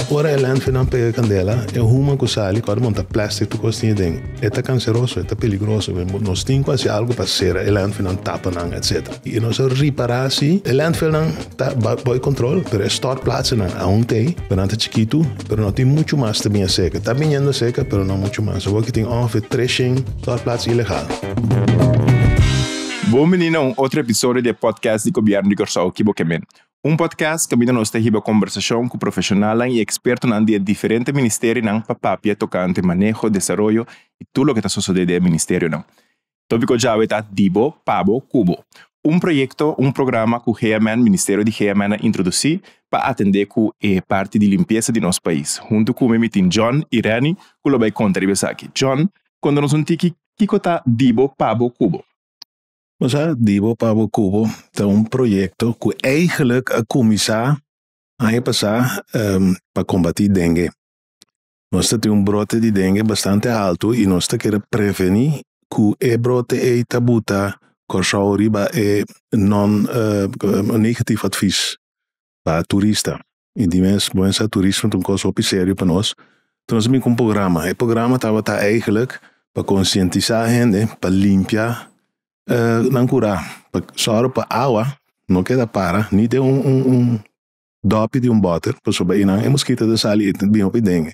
Ora e landfill pega kandela, e huma ku sali, ku monta plastic tur kos tin den. E ta kanseroso, e ta peligroso. Nos tin ku hasi algu pa sera e landfill tapa nan, etc. I nos a ripará si e landfill nan ta bou control, pero e stortplaatsen nan aún tei, pero nan ta chikitu, pero no tin muchu mas ta bin seka. Ta biniendo seka, pero no muchu mas. Awor ku tin ongeveer 300 stortplaats ilegal. Bon biní na un otro episodio di e podcast di Gobièrnu di Kòrsou Ki Bo Ke Men. Un podcast kaminda nos ta hiba kombersashon ku profeshonalnan i ekspertonan di e diferente ministerionan pa papia tokante maneho, desaroyo i tur loke ta sosodé den e ministerionan. Tópiko djawe ta Di Bo, Pa Bo, Ku Bo. Un proyekto, un programa ku GMN, Ministerio di GMN a introdusí pa atendé ku e parti di limpiesa di nos pais. Huntu ku mi mi tin John i Renny ku lo bai konta riba esaki. John, konta nos un tiki kiko ta Di Bo, Pa Bo, Ku Bo. Bo sa, Di Bo, Pa Bo, Ku Bo ta un proyekto ku eigenlijk a kuminsá aña pasá pa kombatí dengue. Nos ta tin un brote di dengue bastante altu i nos ta kere prevení ku e brote ei ta buta Kòrsou riba e non negatief advies pa turista. I di mes bo sa turismo ta un kos hopi serio pa nos. Enton nos a bin ku un programa. E programa tabata eigenlijk pa konsientisá hende pa limpia nan kurá, pa sòru pa awa no keda para ni den un dòpi di un bòter pasobra einan e moskito ta sali i ta bin hopi dengue.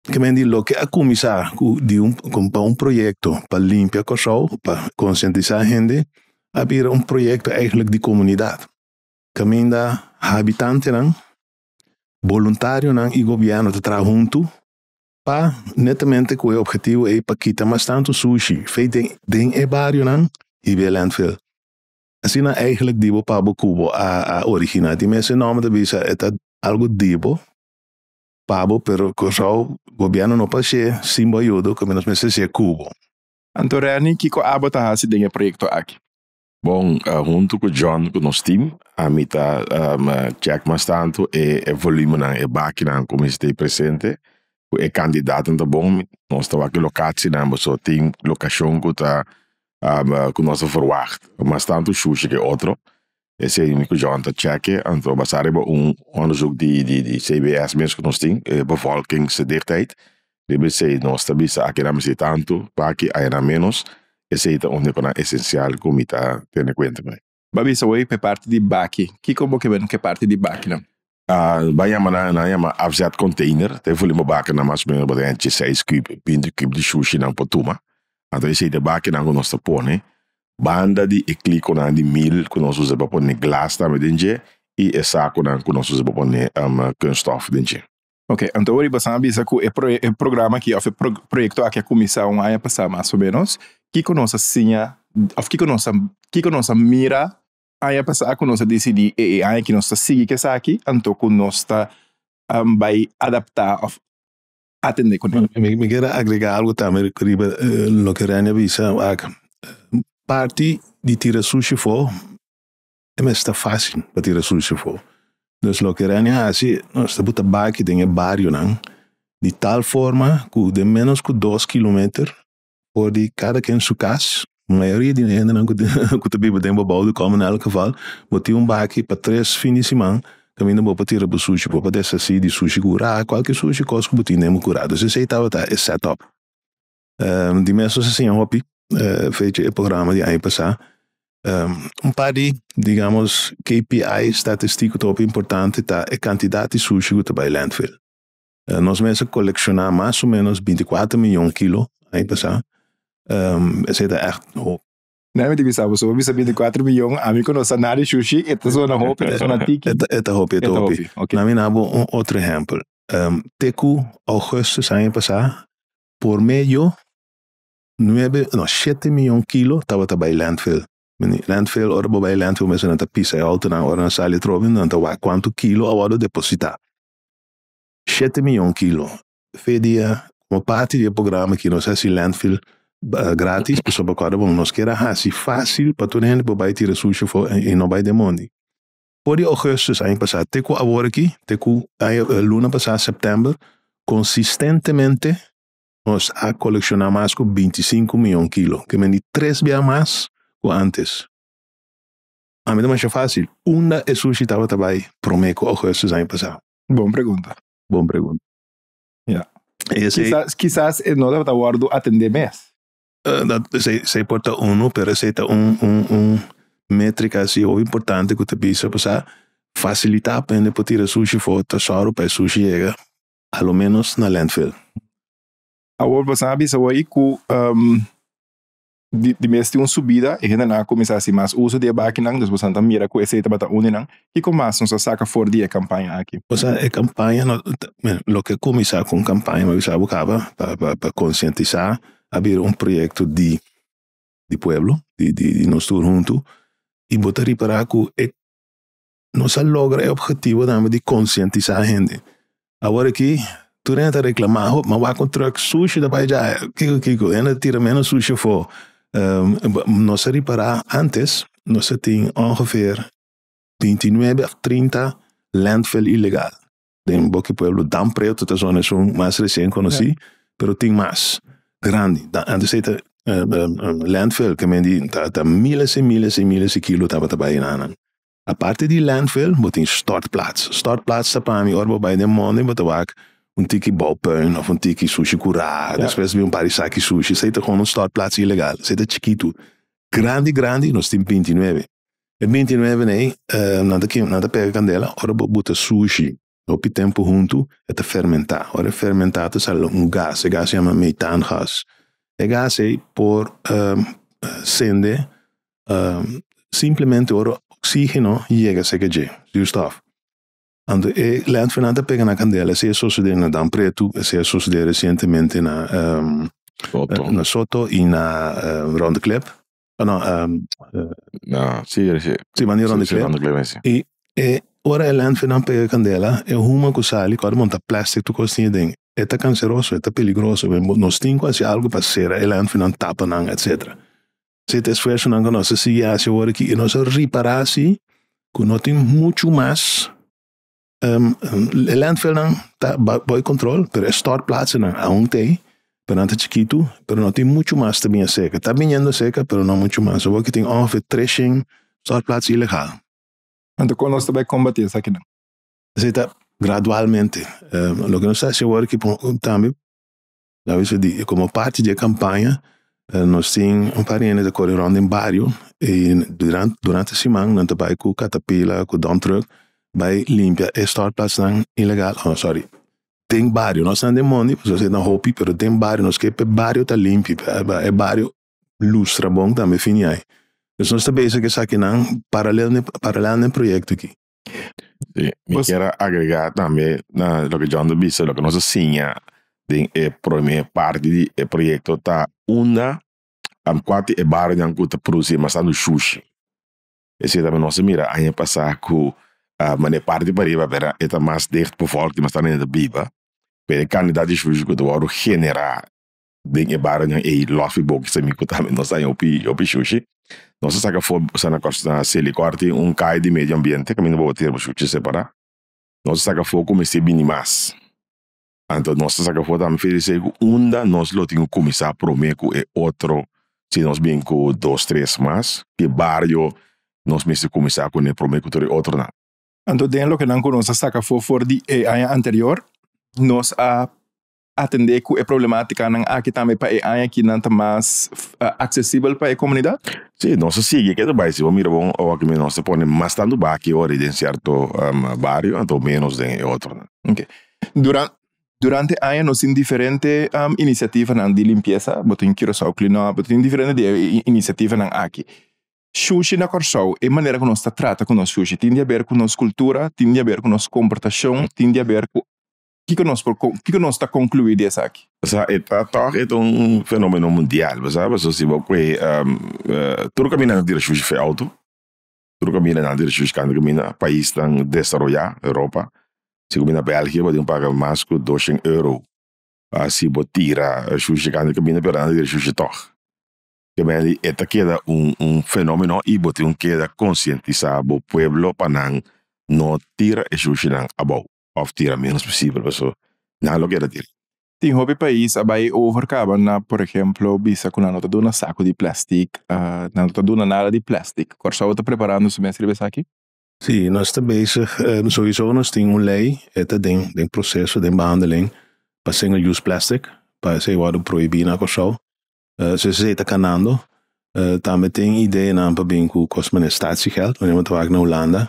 Ke men di loke a kuminsá ku di un pa un proyekto pa limpia Kòrsou, pa konsientisá hende, a bira un proyekto eigenlijk di komunidat. Kaminda habitantenan, boluntarionan i gobièrnu ta traha huntu pa netamente ku e ophetivo ei pa kita mas tantu sushi fei den e barionan i bia landfill. Asina eigenlijk Di Bo Pa Bo Ku Bo a originá. Di mes e nòmber ta bisa e ta algu di bo pa bo, pero Kòrsou gobièrnu no por hasié sin bo ayuda, ku nos mester hasié ku bo. Anto Renny, kiko abo ta hasi den e proyekto aki? Bon, huntu ku John ku nos team, ami ta check mas tantu e volumenan, e bakinan ku mester ta presente, ku e kandidatnan ta bon. Nos ta wak e lokasienan, pasobra tin lokashon ku ta ku nos ta verwagt mas tantu shushi ke otro. Esei mi ku John ta check, anto basa riba un onderzoek di CBS mes ku nos tin, e bevolkingsdichtheid. Riba esei nos ta bisa aki nan mester tantu, paki aya nan ménos. Esei ta un di e konan esensial ku mi ta tene kuenta ku. Bo a bisa hoy p'e parti di baki. Kiko bo ke ben ku e parti di bakinan? Bo a yama nan, nan a yama afzetcontainer. Ta e volume bakinan mas o menos bo ta haya 16 kub, 20 kub di shushi nan por tuma. Anto esei ta e bakinan ku nos ta pone banda di e klikonan di mil ku nos usa pa pone glas tambe den dje i e sakonan ku nos usa pa pone kunststof den dje. Ok, anto ora boso a bisa ku e e programa aki òf e proyekto aki a kuminsá un aña pasá mas o ménos, kiko nos a siña òf kiko nos a kiko nos a mira aña pasá ku nos a disidí e e aña aki nos ta sigui ku esaki anto ku nos ta bai adaptá òf atendé kuné. Mi kier a agregá algu tambe riba loke Rene a bisa wak, parti di tira sushi afó E mester ta fácil pa tira sushi afó. Dus loke Rene a hasi, nos ta buta baki den e barionan di tal forma ku den ménos ku 2 kilometer for di kada ken su kas, mayoria di hendenan ku ta biba den bebouw de kom in elk geval, bo tin un baki pa tres fin di siman kaminda bo por tira bo sushi, bo por deshasí di sushi kurá, kualke sushi kos ku bo tin den bo kurá. Dus esei tabata e set up. Di mes nos a siña hopi fecha e programa di aña pasá. Un par di, digamos, KPI statistico ta hopi importante ta e kantidat di sushi ku ta bai landfill. Nos mes a kolekshoná mas o ménos 24 mion kilo aña pasá. Esei ta ègt hopi. Nee, mi ta bisa bo, so bo bisa 24 mion, ami ku no sa nada di shushi, e ta zona hopi, e ta zona tiki. E ta hopi, e ta hopi. Na mi na bo un otro ehèmpel. Te ku ougùstùs aña pasá, por medio nuebe, no, 7 mion kilo tabata bai landfill. Landfill, ora bo bai landfill mester nan ta pisa e outonan, ora nan sali atrobe nan ta wak kuantu kilo a wòrdu depositá. 7 mion kilo. Fe dia, komo parti di e programa aki nos a hasi landfill gratis pasobra kòrda bon nos kier a hasi fásil pa tur hende por bai tira sushi afó i no bai den mondi. For di ougùstùs aña pasá te ku awor aki, te ku aña luna pasá sèptèmber, konsistentemente nos a kolekshoná mas ku 25 mion kilo, ke men di tres bia mas ku ántes. Ami ta masha fásil, unda e sushi tabata bai promé ku ougùstùs aña pasá? Bon pregunta. Bon pregunta. Ja. Esei, Kisas, kisas e no tabata wòrdu atendé mes. Dat esei, esei por ta unu, pero esei ta un, un, un métrika así hopi importante ku ta bisa pasá fasilitá pa hende por tira sushi afó, ta sòru pa e sushi yega a lo ménos na landfill. Awor boso a bisa awor ku di di mes tin un subida e hendenan a kuminsá hasi mas uso di e bakinan, dus boso ta mira ku esei tabata un di nan. Kiko mas nos a saka for di e kampaña aki? Osea e kampaña no loke a kuminsá ku un kampaña mi a bisa bo kaba pa pa pa konsientisá a bira un proyekto di di pueblo di di di nos tur huntu i bo ta ripará ku e nos a logra e objetivo tambe di konsientisá hende. Awor aki tur hende ta reklamá, ho, mi a wak un trùk sushi ta bai dja, kiko kiko, hende ta tira ménos sushi afó. Nos a ripará ántes nos a tin ongeveer 29 òf 30 landfill ilegal den Boki Pueblo. Dam Preto ta zona esun mas resien konosí, pero tin mas grandi. Antes ei ta landfill ke men di ta miles i miles i miles di kilo tabata bai enanan. Aparte di landfill bo tin stortplaats. Stortplaats ta pa mi ora bo bai den mondi bo ta wak un tiki bouwpuin of un tiki sushi kurá, despues bin un par di saki sushi, esei ta komo un stortplaats ilegal, esei ta chikitu. Grandi grandi nos tin 29. E 29 nei nan ta nan ta pega kandela ora bo buta sushi hopi tempu huntu e ta fermentá. Ora e fermentá ta sali un gas, e gas yama metaangas. E gas ei por sende simplemente ora oxígeno yega serka dje, zuurstof. Anto e landfill ta pega na kandela, esei a sosodé na Dam Pretu, esei a sosodé resientemente na Soto. Na Soto i na Ronde Klip. Oh no, Na, si, si. Si, banda di Ronde Klip. Ronde Klip, si. I e ora e landfill pega kandela, e huma ku sali, ku a monta plastic tur kos tin aden, e ta kanseroso, e ta peligroso. Nos tin ku hasi algu pa sera e landfill, tapa nan, etcetera. Si ta esfuersonan ku nos a sigui hasi awor aki i nos a ripará si ku no tin muchu mas e landfillnan ta bou kontrol pero e stortplaatsennan aun ta ei pero nan ta chikitu pero no tin muchu mas ta bini aserka ta biniendo aserka pero no muchu mas awor aki tin ongeveer 300 stortplaats ilegal. Anto kon nos ta bai kombatí esakinan? Esei ta gradualmente loke nos ta hasi awor aki tambe. Nan bisa di komo parti di e kampaña nos tin un par di hende ta kore rònt den bario i durante siman nan ta bai ku katapila ku dump truck bai limpia e stortplatsnan ilegal oh sorry den bario no esnan den mondi pasobra esei ta hopi pero den bario nos ke pa e bario ta limpi pa e bario lustra bon tambe fini ai. Nos ta bezig ku esakinan paralel paralel na e proyekto aki. Sí, mi Pues- kier a agrega tambe na loke John ta bisa, loke nos a siña den e prome parti di e proyecto ta unda kua ta e barionan ku ta produci mas tantu shushi. Esei tambe nos a mira aña pasa ku manera e parti pariba bera e ta mas dicht bevolkt, mas tantu hende ta biba, pero e kantidat di shushi ku ta wòrdu genera den e barionan ei lòs di boki sa mi ku tambe nos haña hopi hopi shushi. Nos a saka for na na Selikor tin un kai di medio ambiente kaminda bo tira bo shushi separá. Nos a saka for ku mester bini mas. Anto nos a saka for tambe for di esei ku unda nos lo tin ku kuminsá promé ku e otro si nos bin ku dos tres mas ke bario nos mester kuminsá kuné promé ku tur e otronan. Anto den loke nan ku nos a saka for for di e aña anterior nos a atendé ku e problemátikanan aki tambe pa e aña aki nan ta mas aksesibel pa e komunidat? Sí, nos a sigui ke ta bai. Si bo mira bon awor aki nos ta pone mas tantu baki ora den sierto bario anto ménos den e otronan. Ok. Durante aña nos tin diferente inisiativanan di limpiesa, bo tin Curaçao Clean Up, bo tin diferente di e inisiativanan aki. Shushi na Kòrsou, e manera ku nos ta trata ku nos shushi tin di aber ku nos kultura, tin di aber ku nos komportashon, tin di aber ku Kiko nos por kiko nos ta konkluí di esaki? Sa e ta tòg e ta un fenomeno mundial, bo sa, pasobra si bo kue tur kaminda nan tira shushi for e outo, tur kaminda nan tira shushi kanta kaminda paisnan desaroyá, Europa, si bo bini na Belgia bo tin ku paga mas ku doshen euro pa si bo tira shushi kanta kaminda pero nan ta tira shushi tòg. Ke mende e ta keda un fenomeno i bo tin ku keda konsientisá bo pueblo pa nan no tira e shushinan abou. Of tira menos posibel paso nan lo keda tira. Tin hopi pais a bai over kaba na por ehemplo bisa ku nan no ta duna saku di plastic, nan no ta duna nada di plastic. Kòrsou ta preparando su mes riba esaki? Sí, nos ta bezig, sowieso nos tin un ley, e ta den den proceso, den behandeling, pa single use plastic, pa esei wordo prohibi na Kòrsou. So esei ta kanando. Tambe tin ideanan pa bin ku kos manera statiegeld, wanneer bo ta wak na Hulanda.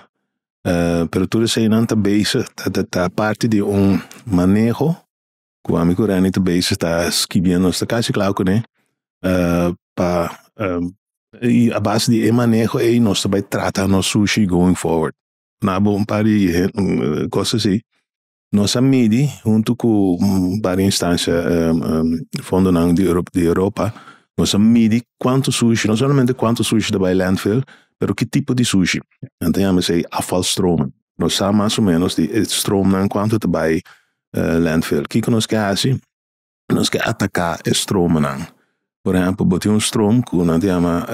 Pero tur eseinan ta bezig, ta ta parti di un maneho ku ami ku Renny ta bezig ta skibiendo, nos ta kasi kla kuné, pa i a base di e maneho ei nos ta bai trata nos sushi going forward. Na bo un par di kos asi. Nos a midi huntu ku varios instancia fondonan di di Europa, nos a midi kuantu sushi, no solamente kuantu sushi ta bai landfill, pero ki tipo di sushi. Nan ta yama esei afvalstromen. Nos sa mas o menos di e stroomnan kuantu ta bai landfill. Kiko nos ke hasi? Nos ke ataká e stromennan. Por ehèmpel, bo tin un stroom ku nan ta yama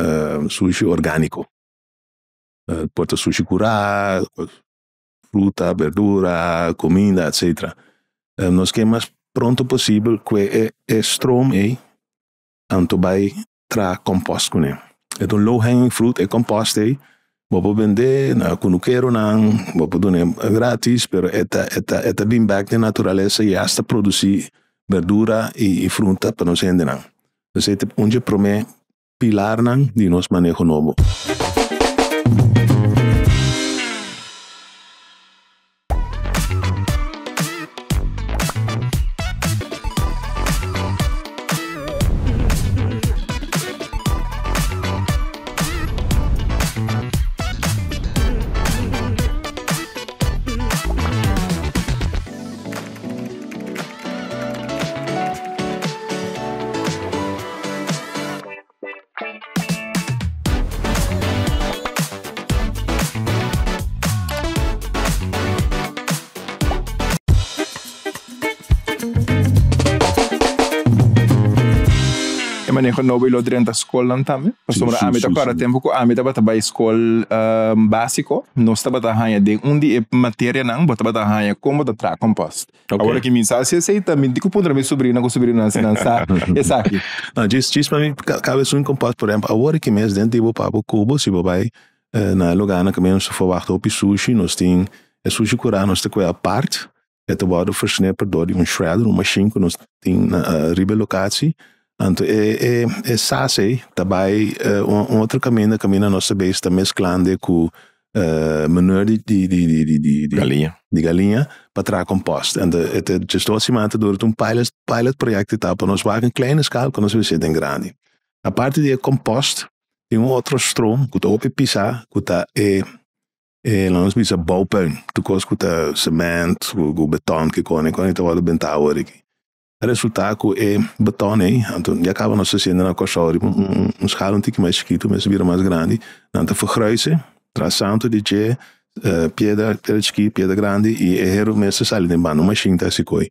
sushi orgániko. Por ta sushi kurá, fruta, berdura, kuminda, etcetera. Nos ke mas pronto posibel ku e e stroom ei anto bai traha kompost kuné. E ta un low hanging fruit e kompost ei bo por bendé na kunukeronan, bo por dun'é gratis pero e ta e ta e ta bin bek den naturalesa i hasta produsí berdura i fruta pa nos hendenan. Esei ta un dje promé pilarnan di nos maneho nobo. E maneho nobo i lo drenta skolnan tambe? Pasobra ami ta kòrda tempu ku ami tabata bai skol básiko, nos tabata haña den un di e materianan bo tabata haña kon bo ta traha kompost. Awor ki mi sa si esei ta mi di ku puntra mi sobrina ku sobrinonan si nan sa esaki. No, djis djis pa mi kabe esun kompost por ehempel awor ki mes den di bo pabo kubo si bo bai na e lugarnan ku nos ta ferwagt hopi sushi nos tin e sushi kurá nos ta kue apart e ta wòrdu versnipperd dor di un shredder un mashin ku nos tin na riba e lokatie anto e e e sas ei ta bai un otro kaminda kaminda nos ta bezig ta mesklando ku manure di di di di di di di Galiña. di galiña pa traha kompost. En e ta djes dos siman ta dura ta un pilot pilot project ta pa nos wak in kleine skaal ku nos a bisita den grandi. Aparte di e kompost tin un otro stroom ku ta hopi pisa ku ta e e laat nos bisa bouwpuin. Tur kos ku ta sement ku beton kiko ni ta wòrdu bentá awor aki. A resultá ku e beton ei, anto ya kaba nos ta siendo na Kòrsou riba un skala un tiki mas chikitu, mester bira mas grandi, nan ta vergruise, traha santu di dje, piedra, piedra chikí, piedra grandi i e heru mester sali den banda, un mashin ta hasi koi.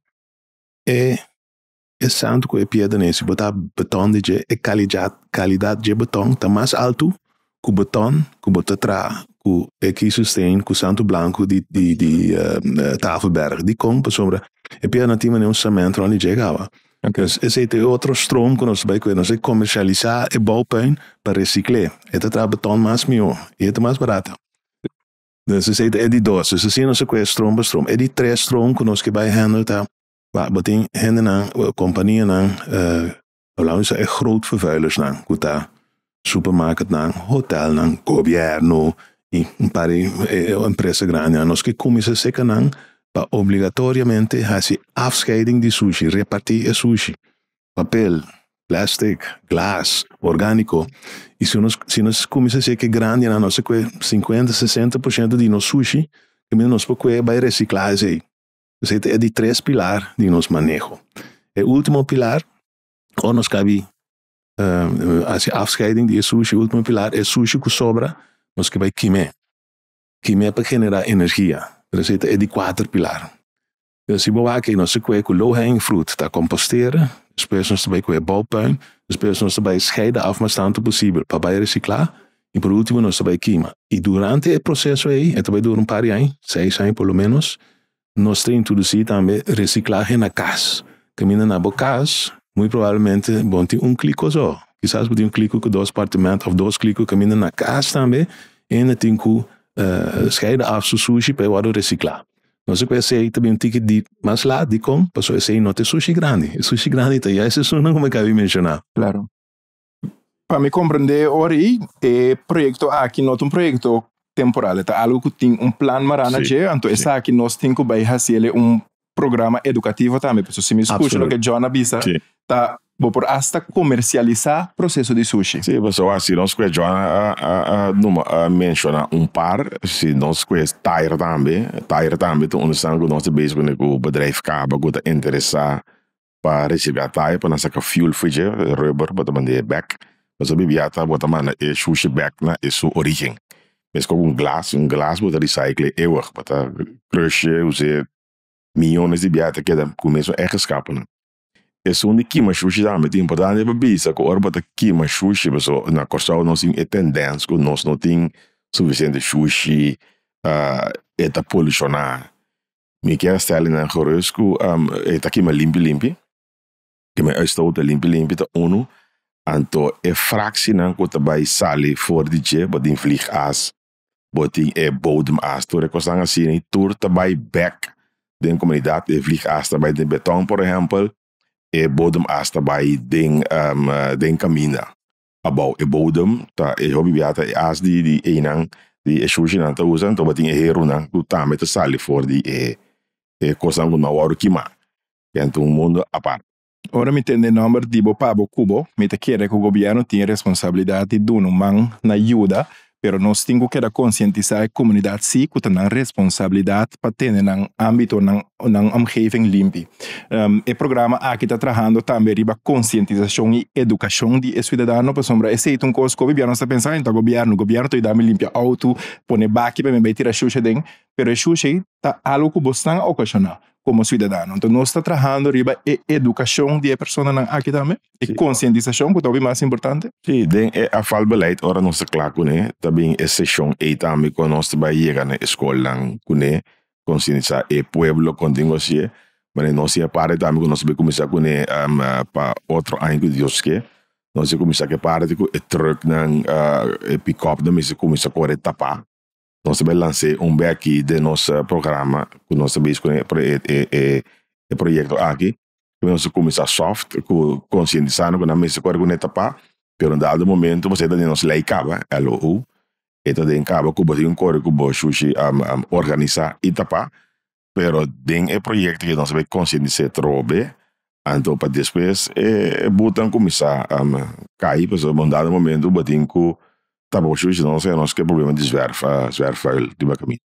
E e santu ku e piedra nei, si bo ta beton di dje, e kalidat kalidat dje beton ta mas altu ku beton ku bo ta traha ku e kieselstein ku santu blanku di di di Tafelberg. Dikon? Pasobra e piedra no tin manera un cement rond di dje kaba. Dus esei ta e otro stroom ku nos ta bai ku nos ta komersialisá e bouwpuin pa resikl'é. E ta traha beton mas mihó i e ta mas barata. Dus esei ta e di dos. Dus asina nos ta kue stroom pa stroom. E di tres stroom ku nos ke bai handle ta, bo tin hendenan, kompanianan, Laat mi sa e groot vervuilersnan ku ta supermarketnan, hotelnan, gobièrnu i un par di empresa grandinan. Nos ke kuminsá seka nan pa obligatoriamente hasi afscheiding di sushi, repartí e sushi, papel, plastic, glas, orgániko. I si nos si nos kuminsá seka e grandinan nos ta kue sinkuenta, sesenta por shento di nos sushi kaminda nos por kue bai resiklá esei. Esei ta e di tres pilar di nos maneho. E ultimo pilar, ora nos kabi hasi afscheiding di e sushi, ultimo pilar, e sushi ku sobra nos ke bai kim'é. Kim'é pa generá energia. Pero esei ta e di kuater pilar. Pero si bo wak ei nos ta kue ku low hanging fruit, ta kompostera, despues nos ta bai kue bouwpuin, despues nos ta bai scheida af mas tantu posibel pa bai resiklá, i por ultimo nos ta bai kima. I durante e proseso ei, e ta bai dura un par di aña, seis aña por lo menos, nos ta introdusí tambe resiklahe na kas. Kaminda na bo kas, muy probablemente bo no tin un kliko so. Kisas bo tin un kliko ku dos apartamento òf dos kliko kaminda na kas tambe hende tin ku. Scheiden af su sushi pa e wòrdu resiklá. Nos a ku esei ta bin un tiki di mas laat, dikon? Pasobra esei no ta e sushi grandi. E sushi grandi ta juist esunnan ku mi a kabi menshoná. Klaro. Pa mi komprendé ora ei, e proyekto aki no ta un proyekto temporal, e ta algu ku tin un plan mará na dje, anto esaki nos tin ku bai hasi el un programa edukativo tambe. Pasobra si mi skucha loke John a bisa, ta bo por asta komersialisá proseso di sushi. Sí, pasobra si nos kue John a a numa a menshoná un par, si nos kue tayer tambe, tayer tambe ta un esnan ku nos ta bezig kuné ku bedrijf kaba ku ta interesá pa risibi a tayer pa nan saka fuel for dje, rubber bo ta mand'é bek. Pasobra bibia ta bo ta manda e shushi bek na e su origen. Meskos ku un glas, un glas bo ta recycle eeuwig, bo ta crush'é, us'é miyones di bia ta keda ku mesun eigenskapennan. Esun di kima shushi tambe ta importante pa bisa ku ora bo ta kima shushi pasobra na Kòrsou nos tin e tendens ku nos no tin sufisiente shushi e ta polushoná. Mi kier stèl nan gerust ku e ta kima limpi limpi, kima e uitstoot ta limpi limpi ta unu, anto e fraksinan ku ta bai sali for di dje bo tin vlieg as, bo tin e bodem as, tur e kosnan asina tur ta bai bek den komunidat, e vlieg as ta bai den beton por ehèmpel, e bodem as ta bai den den kaminda abou, e bodem ta e hopi bia ta e as di di einan di e shushinan ta usa, anto bo tin e herunan ku tambe ta sali for di e e kosnan ku no a wòrdu kimá, kende un mundo apart. Ora mi tende e nòmber di bo pa bo ku bo, mi ta kere ku gobièrnu tin e responsabilidat di duna un man na yuda, pero nos tin ku keda konsientisá e komunidat sí ku ta nan responsabilidat pa tene nan ámbito, nan nan omgeving limpi. E programa aki ta trahando tambe riba konsientisashon i edukashon di e siudadano pasobra esei ta un kos ku hopi bia nos ta pensa, ta gobièrnu, gobièrnu ta yuda mi limpia outo, pone baki pa mi bai tira shusha aden, pero e shusha ei ta algu ku bo stan a okashoná. Komo siudadano. Enton nos ta trahando riba e edukashon di e personanan aki tambe, e konsientisashon ku ta hopi mas importante. Sí, den e afvalbeleid ora nos ta kla kuné ta bin e seshon ei tambe ku nos ta bai yega na e skolnan kuné, konsientisá e pueblo kon tin ku hasié. Manera nos tin e parti tambe ku nos ta bai kuminsá kuné pa otro aña ku Dios ke. Nos ta kuminsá ku e parti ku e trùknan, e pikòpnan mester kuminsá kore tapá. Nos ta bai lans'é un beki den nos programa ku nos ta bezig ku e e proyekto aki. Nos a kuminsá soft ku konsientisá nan ku nan mester kore ku nan e tapá, pero un dado momento pasobra e ta den nos lei kaba, LOU, e ta den kaba ku bo tin ku kore ku bo shushi organisá i tapá, pero den e proyekto aki nos a bai konsientisá atrobe, anto pa despues e butan kuminsá kai pasobra un dado momento bo tin ku tapa bo shushi, nos nos ke problema di zwerf zwerfvuil riba kaminda.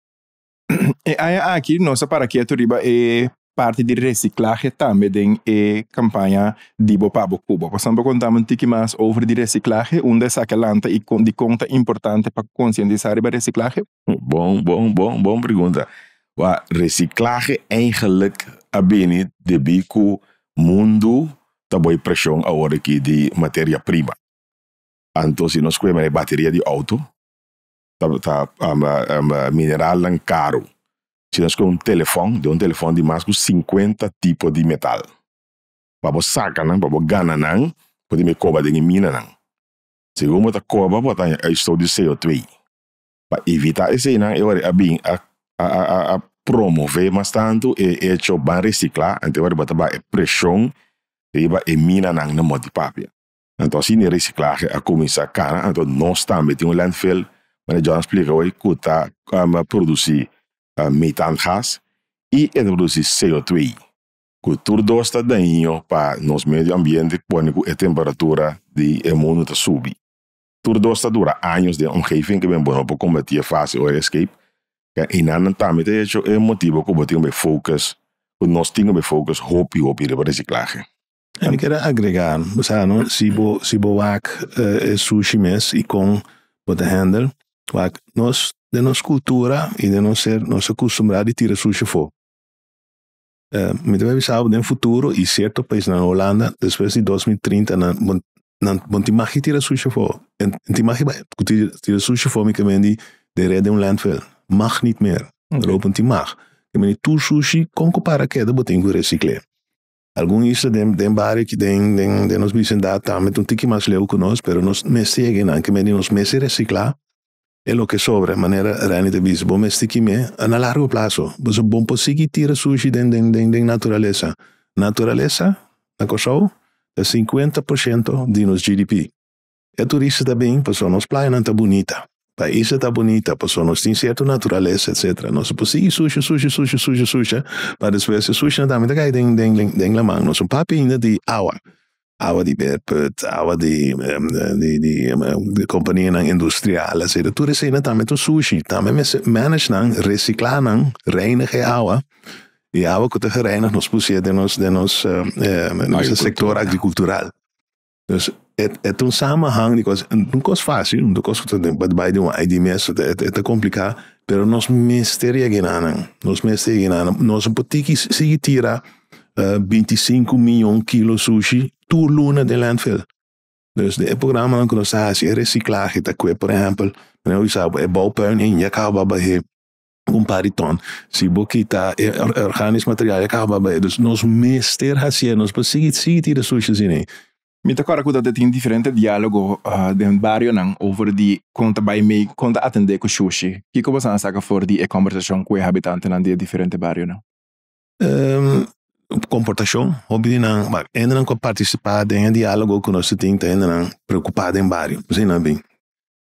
E aña aki nos a para ketu riba e parti di resiklahe tambe den e kampaña di Bo Pa Bo Ku Bo. Pasobra bo konta mi un tiki mas over di resiklahe, unda esaki a lanta i dikon ta importante pa konsientisá riba resiklahe? Bon, bon, bon, bon pregunta. Wa, resiklahe eigenlijk a bini debí ku mundu ta boi preshon awor aki di materia prima. Anto si nos kue manera bateria di outo ta ta mineralnan karu. Si nos kue un telefòn, den un telefòn di mas ku sinkuenta tipo di metal. Pa bo saka nan, pa bo gana nan, bo tin koba den e minanan. Segun bo ta koba bo ta haña uitstoot di CO2. Pa evitá eseinan e ora a bin a a promové mas tantu e echo ban resiklá, anto e ora bo ta baha e preshon riba e minanan na mot di papia. Anto asina e resiklahe a kuminsá kana, anto nos tambe tin un landfill, manera John a splika hoy, ku ta produsí metaangas i e ta produsí CO2, ku tur dos ta daño pa nos medio ambiente pone ku e temperatura di e mundu ta subi. Tur dos ta dura años den omgeving ke ben bo no por kombatí e fásil ora escape. Einan nan tambe ta hecho e motibo ku bo tin ku bai focus, ku nos tin ku bai focus hopi hopi riba resiklahe. En mi kier a agrega, bo sa no, si bo si bo wak e sushi mes y con bo ta handle, wak nos den nos cultura y den nos ser nos a custumbra di tira sushi afo. Mi ta bay bisa bo den futuro y cierto paisnan Holanda despues di 2030 nan bo nan bo no tin mag di tira sushi afo, en tin mag di bay tira sushi afo mi ke men di den red den un landfill, mag niet meer, bo no tin mag. Ke men di tur sushi con cu para keda bo tin cu recicl'e. Algun isla den den bario aki den den den nos bisindat tambe ta un tiki mas leu ku nos, pero nos mester yega einan, ke mende nos mester resiklá. E loke sobra, manera Reni ta bisa, bo mester kim'é na largo plaso. Pasobra bo por sigui tira sushi den den den den naturalesa. Naturalesa na Kòrsou ta 50% di nos GDP. E turista ta bin pasobra nos playanan ta bunita, pais ta bunita pasobra nos tin sierto naturalesa etcetera. Nos por sigui sushi sushi sushi sushi sushi pa despues e sushinan tambe ta kai den den den laman. Nos no papia ainda di awa. Awa di beerput, awa di di di kompanianan industrial etcetera. Tur eseinan tambe ta sushi. Tambe mester manage nan, resiklá nan, reinig e awa. E awa ku ta gereinig nos pusié den nos den nos nos sektor agrikultural. Dus e e ta un samenhang di kos. Un kos fásil, un kos ku ta bai den un ID mes e ta kompliká, pero nos mester yega nan. Nos mester yega nan. Nos no por tiki sigui tira 25 miyon kilo sushi tur luna den landfill. Dus den e programanan ku nos ta hasi e resiklahe ta kue por ehèmpel, manera bo bisa e bouwpuin ei ya kaba bah'é un par di ton. Si bo kita e organisch materiaal ya kaba bah'é. Dus nos mester hasié, nos por sigui sigui tira sushi asina ei. Mi ta kòrda ku ta tin diferente diálogo den barionan over di kon ta bai mei, kon ta atendé ku shushi. Kiko boso a saka for di e kòmbersashon ku e habitantenan di e diferente barionan? Komportashon, hopi di nan, hendenan ku a partisipá den e diálogo ku nos ta tin ta hendenan preokupá den bario, asina nan bin.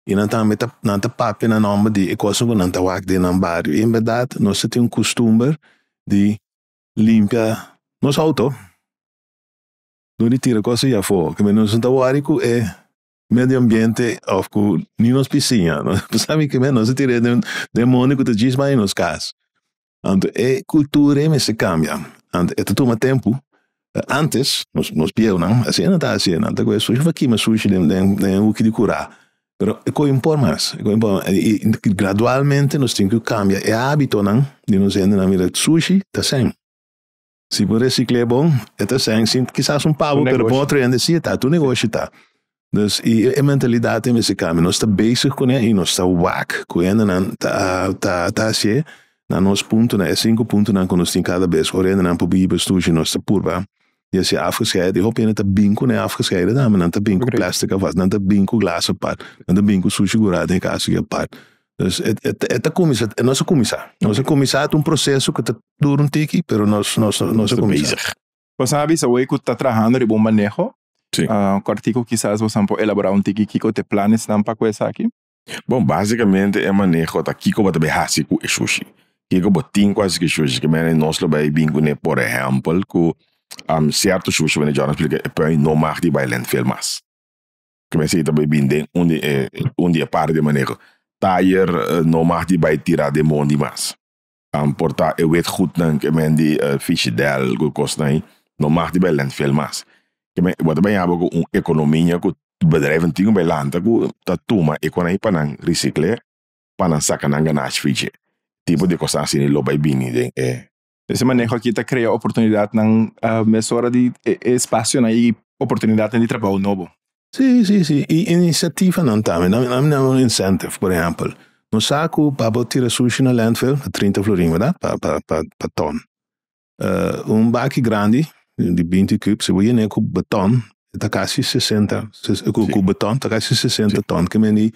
I nan tambe ta nan ta papia na nòmber di e kosnan ku nan ta wak den nan bario. I en bèrdat nos ta tin un kustumber di limpia nos outo dor di tira kos ei afó. Kibé nos no ta wòri ku e medio ambiente òf ku ni nos bisiña. Bo sabi kibé nos ta tira den den mondi ku ta djis bai nos kas. Anto e kultura ei mester kambia. Anto e ta tuma tempu. Antes nos nos bieunan asina nan ta hasi, nan ta kohe sushi pa kima sushi den den den e huki di kurá. Pero e kohe impor mas, e kohe impor mas. I gradualmente nos tin ku kambia e hábitonan di nos hendenan mira sushi ta sèn. Si bo resikl'é bon e ta sèn, si kisas un pabo pero pa otro hende si e ta, tur negoshi ta. Dus i e mentalidat ei mester kambia. Nos ta bezig kuné i nos ta wak ku hendenan ta ta ta hasié na nos puntonan, e sinku puntonan ku nos tin kada bes. Ora hendenan por biba stushi nos ta purba di hasié afgescheiden. I hopi hende ta bin kuné afgescheiden tambe. Nan ta bin ku plastic afas, nan ta bin ku glas apart, nan ta bin ku sushi gurá den e kas aki apart. Dus e e ta kuminsá, nos a kuminsá. Nos a kuminsá, ta un proseso ku ta dura un tiki, pero nos nos nos a kuminsá. Boso a bisa hoy ku ta trahando riba un maneho. Sí. Kòrtiku kisas boso por elaborá un tiki kiko ta e planesnan pa ku esaki? Bon, básikamente e maneho ta kiko bo ta bai hasi ku e shushi. Kiko bo tin ku hasi ku e shushi. Ke manera nos lo bai bin kuné, por ehèmpel, ku sierto shushi, manera John a splika, e pui no mag di bai landfill mas. Ke manera esei ta bai bin den un di e un di e parti di e maneho. Tayer no mag di bai tirá den mondi mas. Por ta e witgoednan ke men di fishidel ku kosnan ei no mag di bai landfill mas. Ke men bo ta bai haba ku un ekonomia ku bedrijven tin ku bai lanta ku ta tuma e konan ei pa nan risikl'é pa nan saka nan ganashi for dje. Tipo di kosnan asina lo bai bini den e. Ese maneho aki ta krea oportunidatnan mesora di e espasionan i oportunidatnan di trabou nobo. Sí, sí, sí. I inisiativanan tambe. Nan nan nan un incentive, por ehèmpel, nos sa ku pa bo tira sushi na landfill ta 30 florin, bèrdat? Pa pa pa pa tòn. Un baki grandi di 20 kub, si bo yen'é ku beton, e ta kasi 60, ku ku beton ta kasi 60 tòn. Ke mende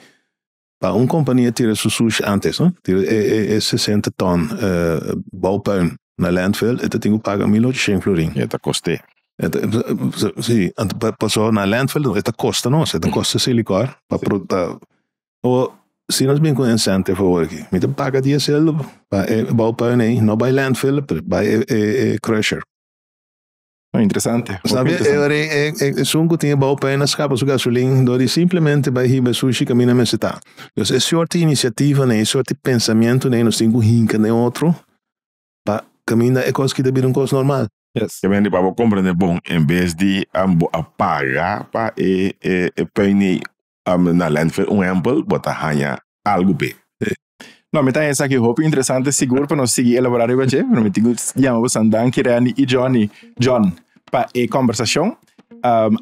pa un kompania tira su sushi antes, no? Tira e e e 60 tòn bouwpuin na landfill, e ta tin ku paga 1800 florin. E ta kost'é. E ta, si, anto pasobra na landfill e ta kosta nos, e ta kosta Selikor pa pa o si nos bin ku un incentive awor aki, mi ta paga dies eldo pa e bouwpuin ei no bai landfill pero bai e e e crusher. Oh, interesante. Sabi e ora e esun ku tin e bouwpuin a skapa su gasolin dor di simplemente bai hiba e sushi kaminda mester ta. Dus e soort di inisiativanan, e soort di pensamentunan ei nos tin ku hinka den otro pa kaminda e kos ki ta bira un kos normal. Yes. Te mende pa bo comprende bon en bes di bo a paga pa e e puin ei na landfill un ehempel bo ta haña algu p'e. No, mi ta haña esaki hopi interesante sigur pa nos sigui elabora riba dje, pero mi tin ku yama boso danki Randy i Johnny, John, pa e kombersashon.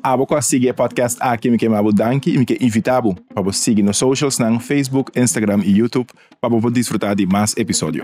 Abo ku a sigui e podcast aki mi ke yama bo danki i mi ke invita bo pa bo sigui nos socialsnan Facebook, Instagram i YouTube pa bo por disfruta di mas episodio.